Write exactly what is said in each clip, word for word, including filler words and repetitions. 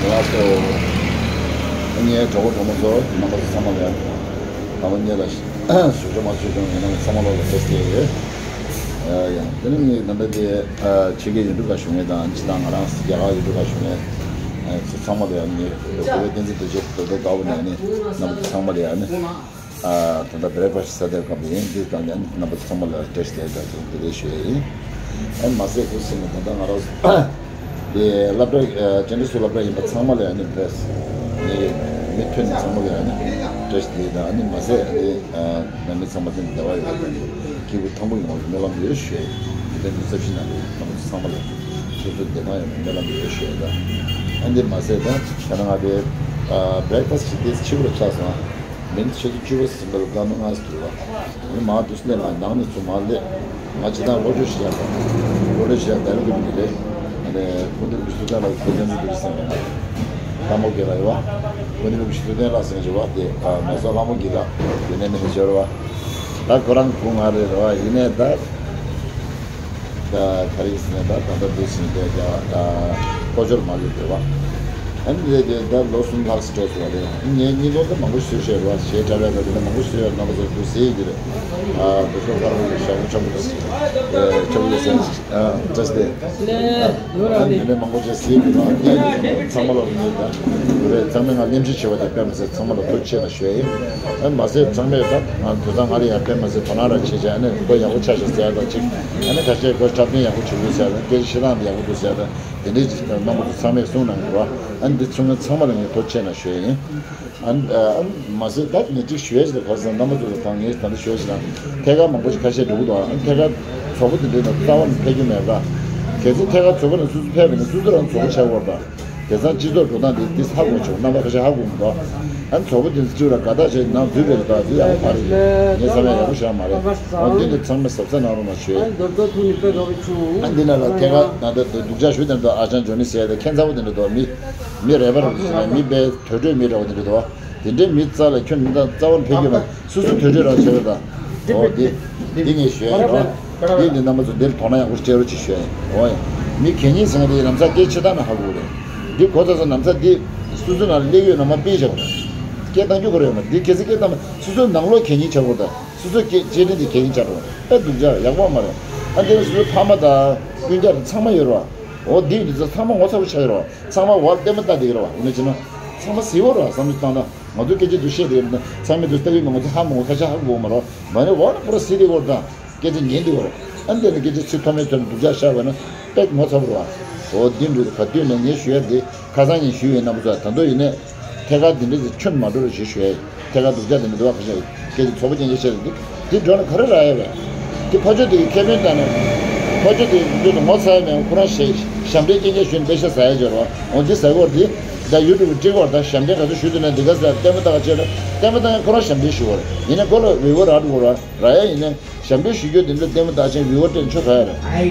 ལགས་སོ། ངའི་གྲོགས་པོ་གྲོགས་མོ་ཚོ་རྣམ་པ་ཚོ་ཚང་མ་ལ་ཡང་། ང་མ་ཉེ་ལ་ཞུ་ཆོག་མ་ཞུ་ཆོག་ངའི་རྣམ་པ་ཚང་མ་ལོ་ལ་བཀྲ་ཤིས་བདེ་ལེགས། ཡང་དེ་ནི་ངའི་རྣམ་པ་དེ་ཕྱི་རྒྱལ་ཡུལ་གྲུ་ཁག་བཞུགས་མཁན་དང་སྤྱི་དང་ང་རང་རྒྱ་གར་ཡུལ་གྲུ་ཁག་བཞུགས་མཁན་ཚོ་ཚང་མ་ལ་ཡང་ངའི་གུས་པའི་བསྟན་འཛིན་རྡོ་རྗེ་རྡོ་རྡོ་དཀར་པོ་ནས་ནི་རྣམ་པ་ཚོ་ཚང་མ་ལ་ཡང་ནི། ད་ལྟ་བྷེ་རེག་ཕ་སི་ཟ་བསྡད་སྐབས་ཡིན་འདི་གང་ཡང་རྣམ་པ་ཚང་མ་ལ་བཀྲ་ཤིས་བདེ་ལེགས་དང་དེ་རེ་ཞུ་ཡ་ཡིན། ཨ་མ་ཟད་ཁུ་སིམ་ནས་ད་ལྟ་ང་རང་དེ་སློབ་གྲྭ་བཅར་འདྲི་སུ་སློབ་གྲྭ་ཡིན་པ་ཚང་མ་ལ་ཡང་ནི་བཀྲ་ཤིས་ནི་མི་ཐོན་ནས་ཚང་མ་ལ་ཡང་ནི་བཀྲ་ཤིས་བདེ་ལེགས་དང་ཨ་ནི་མ་ཟད་ཨ་ནི་ནང་མི་ཚང་མ་ཐོན་བདེ་བ་ཡོད་པ་དང་སྐྱིད་པོ་ཐང་པོ་ཡོང་བའི་སྨོན་ལམ་ཡོད་ཞུ་ཡ་ཡིན། དེ་འདྲ་འདི་ཚབ་ཞིག་ན་ནི་རྣམ་པ་ཚོ་ཚང་མ་ལ་སོ་སོ་བདེ་ཐང་ཡོང་བའི་སྨོན་ལམ་ཡོད་ཞུ་ཡ་དང་ཨ་ནི་མ་ཟད་ད་ད་ནང་ང་དེ་བྷེ་རེག་ཕ་སི་ཞིག་དེ་ཕྱི་པོ་ལ་ཆགས་སོང་ཨ། མི་ནི་ཆུ་ཚོད་བཅུ་པ་ཟིན་པ་ལ་སྐར་མ་ལྔ་ཙམ་འདུག་བ། ཨ་ནི་མར་དུས་སུ་སླེབས་མ་ནང་ནས་ཚུར་མར་སླེབས། ང་ཇི་ལྟར་ལོ་རྒྱུས་ཤིག་ཡག་པ། ལོ་རྒྱུས་ཤིག་ཡག་ལྡ་ལི་གི་མི་རེད། ཨ་ནི་སྐུ་མདུན་སྐུ་ཚེ་ཐར་ལ་སྐུ་བསྟན་འཛིན་འདུག་ཟེར་བ། ལྷ་མོ་དགེ་ལགས་ཡོད་བ། སྐུ་མདུན་སྐུ་ཚེ་ཐར་ལགས་ཟེར་གྱི་བ་དེ་ཨ་མེ་སོ་ལྷ་མོ་དགེ་ལགས་ཡོད་ནས་མི་ཧེ་འབྱོར་བ། ད་ཁོ་རང་སྐུ་ངལ་རེད་རེད་བ་ཡིན་ནས་ད། ད་ག་རེ་ཟེར་ན་ད་ད་ལྟ་འདི་ཟིན་པའི་ད་ད་ལྷོ་ཕྱོགས་མ་ལུས་པའི་བ། ཨ་ནི་དེ་དེ་ད་ལོ་གསུམ་ལྷག་ཙམ་འགྲོ་སོང་བ་རེད། ངས་གཉིས་ལོ་ད་མང་པོ་ཞིག་བཟོས་བཞག་རེད་བ། གཞས་འཁྲབ་ཡག་ད་དེ་འདྲ་མང་པོ་ཞིག་བཟོས་ཡག་རྣམ་པ་ཚོ་འདུག་ཟེར་གྱི་རེད། ཨ་དེ་ཚོ་དཀར་པོ་གི་ཞྭ་མོ་ཆེན་པོ་དང་ཟེར་ཨ་ཆེན་པོ་ཟེར་ཨ་བཀྲ་ཤིས་བདེ། ཨ་ནི་དེ་འདྲ་མང་པོ་ཞིག་ཟེར་གྱི་རེད་བ། དེ་ཚང་མ་ལ་ངས་ད་རེད་ཚང་མས་ང་སྙན་སྒྲོན་བྱས་པ་དེ་དཔེ་མི་སྲིད་ཚང་མ་ལ་ཐུགས་རྗེ་ཆེ་ན་ཞུ་ཡ་ཡིན། ཨ་མ་ཟད་ཚང་མས་ད་ང་དེང་སང་ང་ལ་ཡང་དཔེ་མ་ཟད་དོ་སྣང་རང་བྱེད་བྱས་ཨ་ནི་མགོ་ཡག་པོ་ཆགས་ཤིག་ཟེར་ཡག་དང་གཅིག་ཨ་ནི་ཁ་ཤས་མགོ་འཁྲབ་སྟོན་ཡག་པོ་བྱུང་འདུག་ཟེར་ཡག་དང་སྐད་ཆ་བཤད་སྟངས་ཡག་པོ་འདུག་ཟེར་ཡག་དང་དེ་འདྲའི་ཅིག་རྣམ་པ་ཚོ་ཚང་མས་གསུངས་གནང་གི་འདུག་ཨ་ནི་འདི་ཚོ་ཚང་མ་ལ་ངས་ཐུགས་རྗེ་ཆེ་ན་ཞུ་ཡ་ཡིན། ཨ་ནི་ཨ་ནི་མ་ཟད་ད་ངས་གཅིག་ཞུ་ཡ་ཞིག་ལ་ག་ཟེར་རྣམ་པ་ཚོ་ལ་ད་ངས་ད་ལྟ་ཞུ་ཡ་ཞིག་ལ་ཐད་ཀར་མང་པོ་ཞིག་ཁ་ཤས་འགྲོ་གི་འདུག་ཨ་ནི་ཐད་ཀར་ཚོགས་པ་དེ་འདྲའི་ནང་རྩ་བ་ནས་ཕེབས་རྒྱུ་མེད་པ། གལ་སྲིད་ཐད་ཀར་ཚོགས་པ་ནང་སུ་སུ་ཕེབས་པ་ཡིན་ན་སུ་སུ་རང་ཚོགས་པ་ཆགས་ཀྱི་ཡོད་རེད་ད། དེང་སང་སྤྱི་ཚོགས་འགྲོ་སྟངས་དེ་དེ་ཧ་གོ་ཆོག་རྣམ་པ་ཁ་ཤས་ཧ་གོ་མི་འདུག་ཨ་ནི་ཚོགས་པ་དེ་ཚོ་གཅིག་ལ་དགའ་རྟགས་བྱས་ནང་འཛུལ་བས་ད་དེ་ཡག་པོ་མ་རེད། ངས་བསམ་ཡག་ཡག་པོ་ཞེ་དྲག་མ་རེད། འོ་འདི་ནི་ཚང་མས་གཟབ་གཟབ་གནང་རོགས་གནང་ཞུ། ཨ་འདི་ན་ལ་ཐད་ཀར་ན་ད་སྡུག་ཅག་ཞུ་དེ་འདྲ་ཨ་ཅང་ཇོ་ནི་ཟེར་ཡ་ད་ཁྱད་མཚར་པོ་དེ་འདྲ་འདུག་མི་མི་རེ་བར་མི་དཔེ་དོད་འགྲོས་མི་འདྲ་བོ་དེ་འདྲ་འདུག་དེ་འདྲའི་མི་རྩ་ལ་ཁྱོད་མི་ད་རྩ་བར་ཕེབས་ཀྱི་མ་སུ་སུ་དོད་འགྲོས་རང་བྱེད་པ་ད། འོ་འདི་འདི་ངས་ཞུ་ཡ་ཡིན་རོགས། འདི་འདི་རྣམ་པ་ཚོ་འདིར་དོ་སྣང་ཡག་པོ་སྤྲད་རོགས་ཅིག་ཞུ་ཡ་ཡིན། འོ་ཡ། མི་གད་སྙིགས་ཟེར་མཁན་དེ་ལམ་སང་སྐད་ཆ་ད་ན་ཧ་གོ་རེད། འདི་གོ་ཚ་ཚ་ལམ་སང་འདི་སུ་སུ་ན་སླེབས་ཡོད་ན་མ་པི་བྱ་བ། སྐད་བཏང་རྒྱུ་གོ་རེད་མ་འདི་གལ་སྲིད་སྐད་བཏང་མ་སུ་སུ་ནང་ལོགས་གད་སྙིགས་ཆགས་གོ་ད། སོ་སོའི་སྐད་བཅད་ཁྲིམས་དེ་གལ་ཆེན་ཆགས་འགྲོ་བ་ཨེ་སྡུག་ཅག་ཡག་པོ་མ་རེད། ཨ་འདི་ལ་སོ་སོའི་ཕ་མ་དང་སྤུན་ཀྱག་དང་ཚང་མ་ཡོད་རེད་བ། འོ་འདི་འདི་ཚོ་ཚང་མ་ངོ་ཚ་པོ་ཆགས་ཡོད་རེད་བ། ཚང་མ་བར་ལྟད་མོ་ལྟ་བསྡད་ཡོད་རེད་བ། འོ་ན་བྱས་ན་ཚང་མ་གཟིགས་འོ་རེད་བ། བསམ་བློ་བཏང་ན་ང་ཚོ་སྐད་ཆ་འདི་བཤད་བསྡད་ཡོད་ན་ཚང་མས་འདི་ལྟ་གི་མ་ང་ཚོ་ཧ་མ་གོ་ཁ་ཤས་ཧ་གོ་མ་རེད་བ། མ་ནི་འོ་ན་པོ་ར་གཟིགས་བསྡད་ཡོད་རེད་དང་སྐད་ཆ་ཉན་བསྡད་ཡོད་རེད། ཨ་འདི་ལ་སྐད་ཆ་ཚིག་ཐོག་མའི་དོན་སྡུག་ཅག་བཤད་པ་ན་དཔེ་ངོ་ཚ་པོ་རེད་བ། འོ་འདི་འདྲ་ག་དུས་ནས་ངས་ཞུ་ཡ་འདི་ཁ་སང་ཉིན་ཞུས་ཡིན་རྣམ་པ་ཚོ་ད་དུང་ཡིན་ནས། ཐད་ཀར་འདི་འདྲ་ཞིག་ཁྱོན་མ་འགྲོ་རོགས་ཞེས་ཞུ་ཡ་ཡིན། ཐད་ཀར་སྡུག་ཅག་འདི་འདྲ་འདུག་བ་ཁ་ཤས་སྐད་ཆ་ཚོགས་པ་རྐྱང་རྐྱང་བཤད་རེད་འདུག་འདི་འགྲོ་ན་ག་རེ་རག་ཡ་རེད། འདི་ཕ་ཆོས་སྡེ་གི་ཁེ་ཕན་བཏང་ནས་ཕ་ཆོས་སྡེ་གི་འདི་ཚོ་ངོ་ཚ་ཡ་མེད་ཁོ་རང་ཞེ་ཞབས་འདྲེན་རྐྱང་རྐྱང་ཞུས་ནས་པེ་ཤ་ཟ་ཡ་འབྱོར་བ་འོ་འདི་ཟ་གི་བར་འདི་ད་ཡུ་ཊུབ་ཀྱི་ཀྲིག་བར་ད་ཞབས་འདྲེན་ག་ཚོད་ཞུས་འདུག་ན་འདི་ག་ཟེར་ལྟད་མོ་ལྟ་ག་བྱས་ན་ལྟད་མོ་ལྟ་མཁན་ཁོ་རང་ཞབས་འདྲེན་ཞུ་བ་རེད། ཡིན་ན་ཁོ་ལ་བི་ཝར་རག་འགྲོ་གི་རེད་བ། རག་ཡ་ཡིན་ན། ཞབས་འདྲེན་ཞུ་རྒྱུ་དེ་འདྲ་ལྟད་མོ་ལྟ་ཆེན་བི་ཝར་སྤྲད་ཆོག་ག་ཡ་རེད།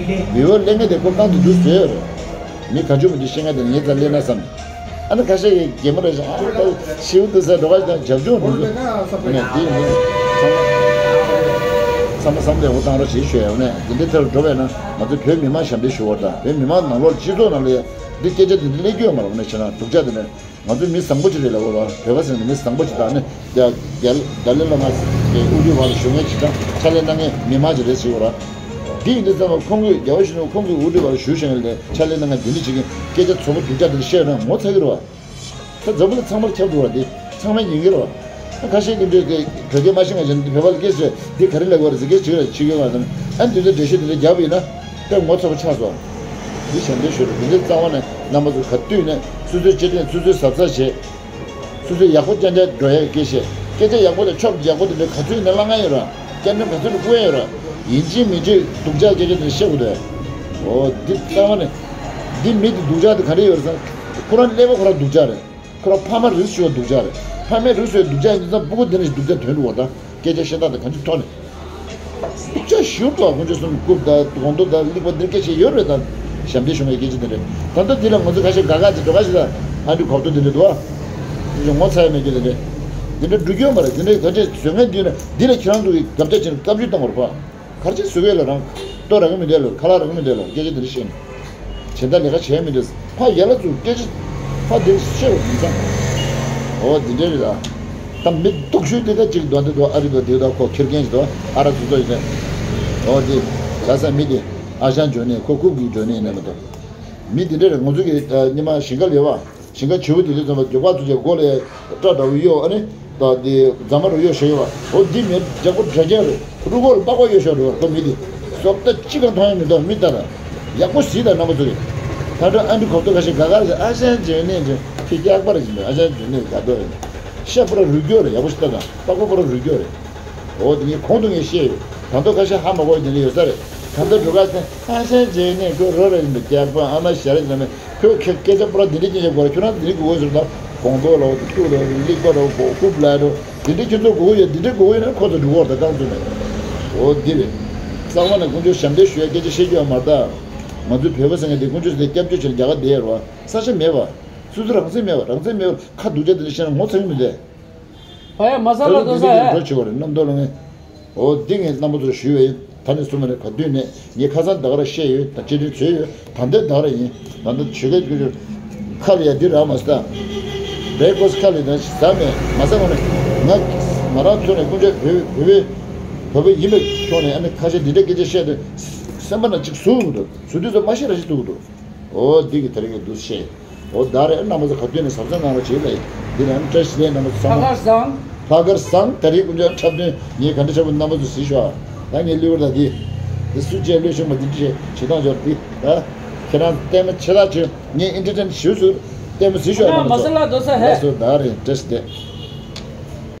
བི་ཝར་ལེན་མཁན་དེ་ཁོ་རྐང་དུ་འདུག་བཟོས་ཡོད་རེད། མི་ག་ཚོད་མི་འདུག་ཤེས་མཁན་དེ་ངའི་རྩར་སླེབས་ན་བསམ། ཨ་ནི་ཁ་ཤས་ཀྱིས་གད་མོ་རེ་བྱས་ཨ་ནི་ཤིའུ་འདུག་ཟེར་འགྲོ་ག་ཞིག་དང་རྒྱབ་ལྗོངས་འདུག་ཟེར། ཨ་ནི་དེ་ཡིན་ཚང་མ་བསམ་བློ་ཡག་པོ་བཏང་རོགས་ཞེས་ཞུ་ཡ་ཡོད་ནས་འདི་འདྲའི་ཐད་ལ་འགྲོ་བས་ན་ང་ཚོ་བོད་མི་མང་ཞབས་འདྲེན་ཞུ་བར་དང་བོད་མི་མང་ནང་ལོགས་སྤྱི་ཚོགས་ནང་ལ་འདི་སྐད་ཆ་འདི་འདྲ་སླེབས་རྒྱུ་ཡོད་མ་རེད། འོ་ན་བྱས་ན་སྡུག་ཅག་འདི་ནས། ང་ཚོ་མི་བཟང་པོ་ཅིག་རེད་ལབ་དགོས་རེད་བ། བོད་པ་ཟེར་ན་མི་བཟང་པོ་ཅིག་དང་ནི་རྒྱ་རྒྱ་རྒྱ་ལའི་བླ་མ་གི་དབུ་ཁྲིད་བར་ལ་བཞུགས་མཁན་ཅིག་དང་ཕྱག་ལས་གནང་མཁན་མི་མང་ཅིག་རེད་ཟེར་དགོས་རེད་བ། འདི་ཡིན་དུས་ཙམ་པ་ཁོང་གིས་རྒྱལ་བ་ཡིད་བཞིན་ནོར་བུ་ཁོང་གི་དབུ་ཁྲིད་བར་ལ་བཞུགས་བཞིན་ལས་ཕྱག་ལས་གནང་མཁན་འདི་འདྲ་བྱེད་མཁན་སྐད་ཆ་ཚོགས་པ་སྡུག་ཅག་འདི་འདྲ་བཤད་ན་ངོ་ཚ་གི་རེད་བ། ད་འཛམ་བུ་གླིང་ཚང་མར་ཁྱབ་འགྲོ་བ་འདི་ཚང་མས་ཉན་གི་རེད་བ། ཁ་ཤས་ཀྱིས་འདི་བོད་སྐད་མ་ཤེས་མཁན་ཅིག་འདི་བོད་པ་ལ་སྐད་ཆ་འདི་ག་རེ་ལབ་དགོས་རེད་ཟེར་སྐད་ཆ་ཅིག་རེད་ཅིག་ཡོད་མ་རེད། ཨ་འདི་ཚོ་འགྲེལ་བཤད་འདི་འདྲ་རྒྱབ་པ་ཡིན་ན་དཔེ་ངོ་ཚ་པོ་ཆགས་སོང་། འདི་ཞབས་འདྲེན་ཞུ་རེད། འདི་འདྲའི་རྩ་བ་ནས་རྣམ་པ་ཚོ་ག་དུས་ནས་སོ་སོའི་བཅའ་ཁྲིམས་སོ་སོའི་གཟབ་གཟབ་བྱེད། སོ་སོའི་ཡག་པོ་རྐྱང་རྐྱང་འགྲོ་ཡག་སྐད་བཤད། སྐད་ཆ་ཡག་པོ་དང་ཕྱོགས་ཡག་པོ་དེ་འདྲ་ག་ཚོད་ཡིན་ན་བླང་ང་ཡོད་ར། སྐྱབས་མགོན་ག་ཚོད་ལ་སྐུ་ཡོད་ར། ཡིན་གཅིག་མིན་གཅིག་སྡུག་ཅག་སྐད་ཆ་དེ་འདྲ་བཤད་དགོས་འདུག་འོ་འདི་རྩ་བ་ནས། འདི་མི་འདི་སྡུག་ཅག་དེ་ག་འདྲ་ཡོད་རེད་ཟེར། ཁོ་རང་ཀླད་པ་ཁོ་རང་སྡུག་ཅག་རེད། ཁོ་རང་ཕ་མ་རིགས་སུ་ཆུང་བ་སྡུག་ཅག་རེད། ཕ་མའི་རིགས་སུ་སྡུག་ཅག་ཡིན་ཙང་སྤུ་གུ་འདི་འདྲ་ཞིག་སྡུག་ཅག་ཐོན་འགྲོ་བ་དང་སྐད་ཆ་བཤད་སྟངས་དང་གང་ཅིའི་ཐོག་ནས། སྡུག་ཅག་ཞེ་པོ་འདུག་ཨ། དཀོན་མཆོག་གསུམ་རྐུབ་དང་སྒོང་རྡོ་དང་གླིང་བ་འདི་འདྲ་སྐད་ཆ་ཡོད་རེད་དང་། ཞབས་འདྲེན་ཞུ་མཁན་སྐད་ཆ་འདི་རེད། ད་ལྟ་འདི་ལ་ང་ཚོ་ཁ་ཤས་དགའ་དགའ་ཅིག་འགྲོ་ཁ་ཤས་དང་ཨ་འདྲ་གོ་ཐོས་འདི་འདྲ་འདུག་ཨ། འདི་ངོ་ཚ་ཡ་མེད་རྒྱུ་འདི་འདྲ། འདི་འདྲ་འགྲོ་རྒྱུ་ཡོད་མ་རེད། འདི་འདྲ་ག་ཅིག་བཟོ་མཁན་འདི་ན་འདི་ལ་ཁྱེད་རང་ཚོ་གིས་དགག་བྱ་བྱས་ནས་བཀའ་བཀྱོན་གཏོང་དགོས་རེད་པ། ག་རེ་བྱས་བཟོ་གི་ཡོད་ལ་རང་ལྟོ་རག་གི་མི་འདུག་ལ་ཁ་ལག་རག་གི་མི་འདུག་ལ་སྐད་ཆ་འདི་འདྲ་བཤད་ནས། གཞན་དག་ལས་ཀ་བྱས་མི་འདུག་ཕ་ཡར་ལ་ཚུར་སྐད་ཆ། ཕ་དེ་ཤེས་པ་མི་ཚང་། འོ་དེ་འདྲ་རེད་ད། ད་མི་སྡུག་ཤོས་དེ་ད་ཅིག་འདུག་འདི་འདུག་ཨ་རི་འདུག་དེ་འདུག་ཁོ་ཁྱེར་མཁན་ཞིག་འདུག་ཨ་ར་ཚོ་ཚོ་ཡིན་ནས། འོ་དེ་ལ་ས་མི་དེ་ཨ་ཞང་འཇོན་ནས་ཁོ་རྐུབ་ཀྱི་འཇོན་ནས་ཡིན་ནས་མ་གཏོགས། མི་དེ་འདྲ་རེད། ང་ཚོ་གི་ཉི་མ་ཞིང་ཁ་ལས་བ། ཞིང་ཁ་བྱིའུ་དེ་ཚོ་ཚང་མ་མགྱོགས་པ་ཚོ་ཆེ་སྒོ་ལས་སྐྲ་འདྲ་བོ་གཡོག་ཨ་ནི། ད་དེ་རྫ་མ་རུ་གཡོག་ཤོར་ཡོད་བ། འོ་འདི་མི་རྒྱག་པོ་འདྲ་རྒྱག་རེད། རུ་སྒོ་ལ་པགས་པ་གཡོག་ཤོར་རེད་བ། ཁོ་མི་དེ་སོབ་ད་ཅི་གང་མཐོང་ཡང་མི་འདུག་མི་ལྟ་ད། ཡག་པོ་གཟིགས་དང་རྣམ་པ་ཚོ་གི། ད་འགྲོ་ཨ་འདྲི་གོ་ཐོས་ཁ་ཤས་ག་ག་རེ་ཟེར། ཨ་ཞང་འཇོན་ནས་འཇོན་ཁྱི་སྐྱག་པ་རེད་ཟེར་འདུག་ཨ་ཞང་འཇོན་ནས་དགའ་འདོད་རེད། ཤ་པུ་ར་རུ་སྐྱོར་རེད། ཡག་པོ་ཞིག་ལྟ་དང་པགས་པ་པུ་ར་རུ་སྐྱོར་རེད། འོ་དེ་ངས་གོང་དུ་ངས་བཤད་ཡོད། ད་དུང་ཁ་ཤས་ཧ་མ་གོ་བ་དེ་འདྲ་ཡོད་ས་རེད། ད་ལྟ་འགྲོ་ཁ་ཟེར་ཨ་ཞང་འཇོན་ནས་ཁོ་རོ་རེད་ཟེར་འདུག་སྐྱག་པ་ཨ་མ་ཞ་རེད་ཟེར་ནས། ཁོས་ཁྱེད་སྐད་ཆ་པུ་ར་འདི་འདྲ་སྐད་ཆ་གོ་ར་ཁྱོད་རང་འདི་འདྲ་དགོས་ཟེར་ད། གོང་ཐོག་ལ་འོ་དེ་ཐུག་ལ་རིག་པ་ར་གོ་རྐུབ་ལ་རོ་འདི་འདྲ་ཁྱོད་ཚོ་གོ་གི་ཡོད། འདི་འདྲ་གོ་གི་ཡོད་ན་ཁོ་ཚོ་འགྲོ་གོ་ད་རྐང་ཚོ་ནས། འོ་འདི་རེད། གཙང་མ་ནས་དཀོན་མཆོག་ཞབས་འདེགས་ཞུ་ཡ་སྐད་ཆ་བཤད་རྒྱུ་ཡང་མ་རེད་ད། ང་ཚོའི་བོད་པ་ཟེར་མཁན་དེ་དཀོན་མཆོག་ཟེར་ཏེ་སྐྱབས་བཅོལ་བྱས་ནས་རྒྱ་གར་བསྡད་ཡོད་རེད་བ། ས་ཆ་མེད་བ། སོ་སོ་རང་བཙན་མེད་བ། རང་བཙན་མེད་བ་ཁ་སྡུག་ཅག་དེ་འདྲ་བཤད་ན་ངོ་ཚ་གི་མི་འདུག་ཕ་ཡ་མ་ས་ལ་འདུག་ས་ད་ལོ་འདི་འདྲ་འགྲོ་བྱེད་བ་རེད། རྣམ་རྟོག་ལ་ངས། འོ་འདི་ངས་རྣམ་པ་ཚོར་ཞུས་པ་ཡིན། ད་ནས་བཟུང་མ་ནས་ག་དུས་ནས་ངས་ཁ་སང་ད་ག་རང་བཤད་ཡོད། ད་བཅར་འདྲི་བྱས་ཡོད། ད་ལྟའི་ད་ག་རང་ཡིན། ད་ལྟ་ཆོས་སྐད་ཀྱི་ཁ་ལ་ཡ་འདི་རག་མ་སོང་། བེ་ཀོས་ཁ་ལ་ད་ཟ་མེད་མ་ཟ་གོང་ནས་ང་ང་རང་ཐོག་ནས་དཀོན་མཆོག་བོད་བོད་པའི་བོད་པ་ཡིན་པའི་ཕྱོགས་ནས་ཨ་ནི་ཁ་ཤས་འདི་འདྲ་སྐད་ཆ་བཤད་དུས་སེམས་པ་ན་ཅིག་ཟུག་གི་འདུག་ཟུག་དུས་ཚོད་མ་ཤེས་ར་ཞིག་ཐུག་གི་འདུག་འོ་འདི་གི་དེ་རིང་གི་འདུག་བཤད། འོ་ད་རེས་རྣམ་པ་ཚོ་ག་དུས་ནས་གཟབ་གཟབ་གནང་རོགས་བྱེད་ལ་ཡིན། འདི་ལ་བཀྲ་ཤིས་བདེ་ལེགས་རྣམ་པ་ཚོ་ཚང་མ། ལྷག་དཀར་བཟང་། ལྷག་དཀར་བཟང་། ད་རེས་དཀོན་མཆོག་འཁྲབ་སྟོན་ངས་ག་འདྲ་འཁྲབ་པ་རྣམ་པ་ཚོ་གཟིགས་ཤོག་ཨ། ད་ངས་གླུ་བར་ད་འདི། འདི་སུ་བཅས་གླུ་ཤོག་མ་འདི་འདྲ་བྱེད་བྱེད་སྟངས་འབྱོར་འདི་ད། ཁྱེད་རང་ལྟད་མོ་ཆེ་ལགས་ཆེ་ངས་ཨེན་ཊར་ཊེན་ཞུ་ཟུར་ལྟད་མོ་གཟིགས་ཤོག་ཨ་རྣམ་པ་ཚོ། ལགས་སོ་ད་རེས་བཀྲ་ཤིས་བདེ།